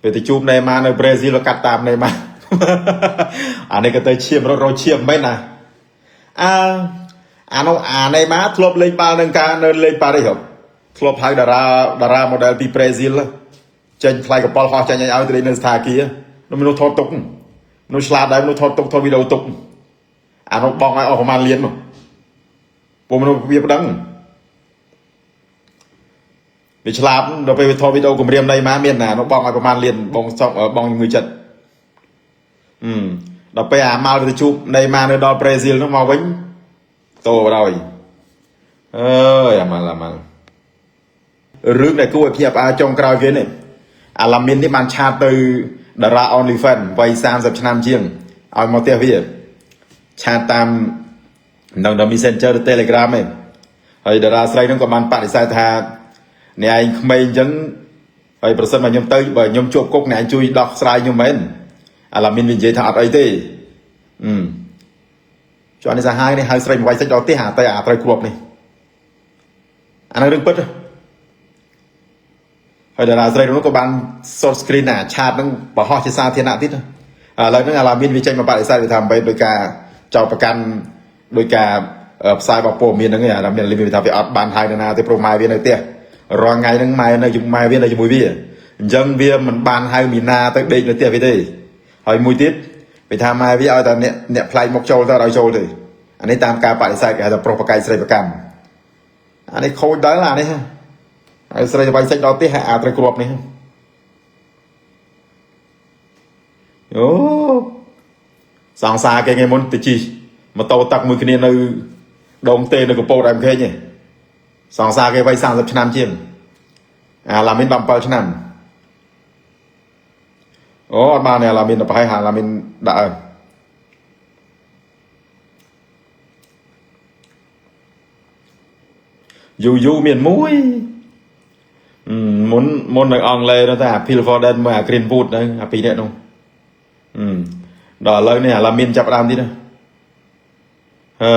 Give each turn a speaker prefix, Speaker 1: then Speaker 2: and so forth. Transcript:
Speaker 1: ពេលទៅជួបណេម៉ានៅប្រេស៊ីលកាត់តាមណេម៉ាអានេះក៏ទៅឈាមរត់រកឈាមមែនណាអើអានោះអាណេម៉ាធ្លាប់លេងបាល់នឹងការនៅលេងប៉ារីសហ៎ធ្លាប់ហៅតារា model ពីប្រេស៊ីលចេញថ្លៃកប៉ាល់ហោះចេញឲ្យទៅលេងនៅស្ថាគារនោះមនុស្សថតទុកមនុស្សឆ្លាតដែរមនុស្សថតទុកថតវីដេអូទុកអានោះបងឲ្យអស់ប្រហែលលាននោះពួកមនុស្សវាប្តឹងវាឆ្លាតដល់ពេលវាថតវីដេអូគម្រាមណៃម៉ាមានណានោះបងឲ្យប្រហែលលានបងសុកបងជំងឺចិត្តអឺដល់ពេលអាម៉ាល់ទៅជួបណៃម៉ានៅដល់ប្រេស៊ីលនោះមកវិញតោបណ្ដោយអើយអាម៉ាល់អាម៉ាល់រឿងដែលគួរឲ្យភ្ញាក់ផ្អើលចុងក្រោយគេនេះអាឡាមីននេះបានឆាតទៅតារា OnlyFans វ័យ30ឆ្នាំជាងឲ្យមកផ្ទះវាឆាតតាមនឹងដល់ Messenger ឬ Telegram ឯងហើយតារាស្រីហ្នឹងក៏បានបដិសេធថាអ្នកឯងក្មេងអញ្ចឹងហើយប្រសិនបើខ្ញុំទៅបើខ្ញុំជួបគុកអ្នកឯងជួយដោះស្រាយខ្ញុំមែនអាឡាមីនវានិយាយថាអត់អីទេអឺចុះនេះសាហាវនេះហៅស្រីមកវាយសាច់ដល់ផ្ទះអាទៅអាត្រូវគ្រាប់នេះអានឹងរឿងពិតហើយតារាស្រីនោះក៏បាន short screen អាឆាតហ្នឹងបង្ហោះជាសាធារណៈទៀតឥឡូវហ្នឹងអាឡាមីនវាចេញមកបដិសេធវាថាមិនមែនដោយការចោទប្រកាន់ដោយការផ្សាយបព័ត៌មានហ្នឹងឯងអាឡាមីនវាថាវាអត់បានហៅនរណាទេព្រោះម៉ែវានៅផ្ទះរាល់ថ្ងៃហ្នឹងម៉ែនៅជាមួយម៉ែវានៅជាមួយវាអញ្ចឹងវាមិនបានហៅមីណាទៅដេកនៅផ្ទះវាទេហើយមួយទៀតវាថាម៉ែវាឲ្យតែអ្នកអ្នកផ្លែកមកចូលទៅឲ្យចូលទេអានេះតាមការបដិសេធគេហៅថាប្រុសប្រកែកស្រីប្រកម្មអានេះខូចដល់អានេះហើយស្រីទៅវាយសាច់ដល់ផ្ទះអាត្រូវគ្រាប់នេះអូសង្សារគេថ្ងៃមុនទៅជិះម៉ូតូទឹកមួយគ្នានៅដងទេនៅកពតអែមខេងឯងសង្សារគេវ័យ30ឆ្នាំជាងអាឡាមីន17ឆ្នាំអូអត់បានទេអាឡាមីនទៅប្រហែលអាឡាមីនដាក់ហើយយូរយូរមានមួយមុនមុននៅអង់គ្លេសនោះតែអា Phil Foden មួយអា Greenwood ហ្នឹងអាពីរនាក់នោះអឺដល់ឥឡូវនេះអាឡាមីនចាប់ដើមទៀតណាអើ